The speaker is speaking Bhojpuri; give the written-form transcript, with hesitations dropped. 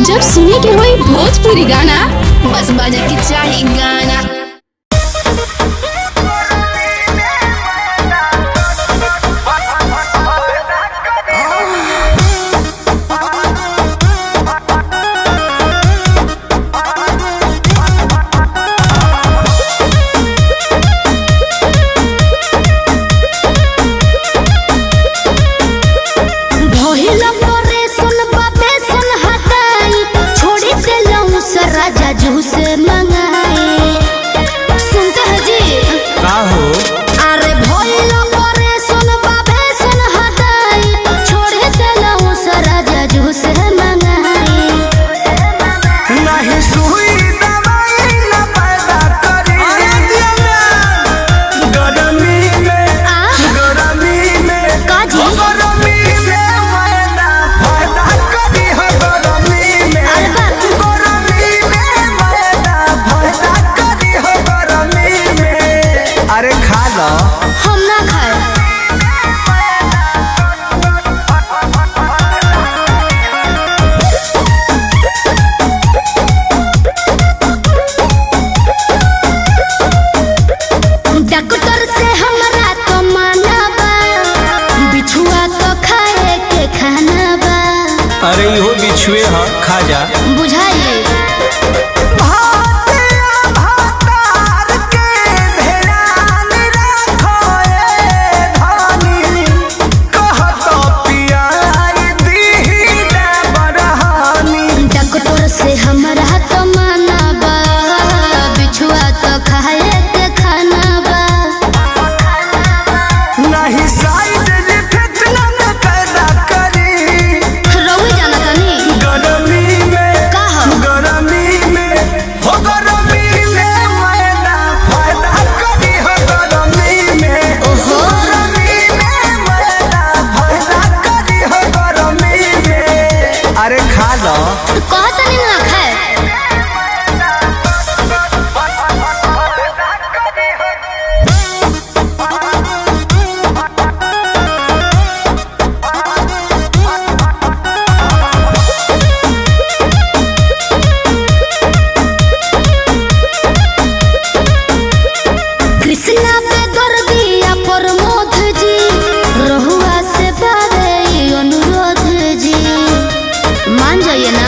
जब सुने के होई भोजपुरी गाना, बस बजे के चाही गाना। भइल परेशान बाबे सन हटाई, छोड़ी देलौं से राजा जूस मंगाई। सुनते हैं जी? का हो? अरे भइल परेशान बाबे सन हटाई, छोड़ी देलौं से राजा जूस मंगाई। नहीं सुई दवाई न पैदा करी गरमी में। आ? गरमी में। का जी? ओ गरमी में मैदा फायदा करी हो गरमी में। अरे बाप। गरमी में मैदा फायदा करी हो गरमी में। अरे खा लो। हम ना खाए। डॉक्टर से हमरा तो माना बा, बिछुआ तो खाए के खाना बा। अरे इहो बिछुए ह, खा जा। बुझाइए। भातार के ध्यान राखो ए धनी, कहत पियाई दीही ना बरहानी। डॉक्टर से हमरा तो माना बा, बिछुआ तो खाए के खाना बा। नहीं साइड इफेक्ट ना पैदा करी। रहुए जाना तनी। गरमी में। का हो? गरमी में हो गरमी में मैदा फायदा करी हो गरमी में। ओहो। गरमी में मैदा फायदा करी हो गरमी में। अरे खा लो। कहत नहीं ना खाए। कृष्णा पे दर्दिया प्रमोद जी, रहुआ से बारे ई अनुरोध जी, मान जाइए ना।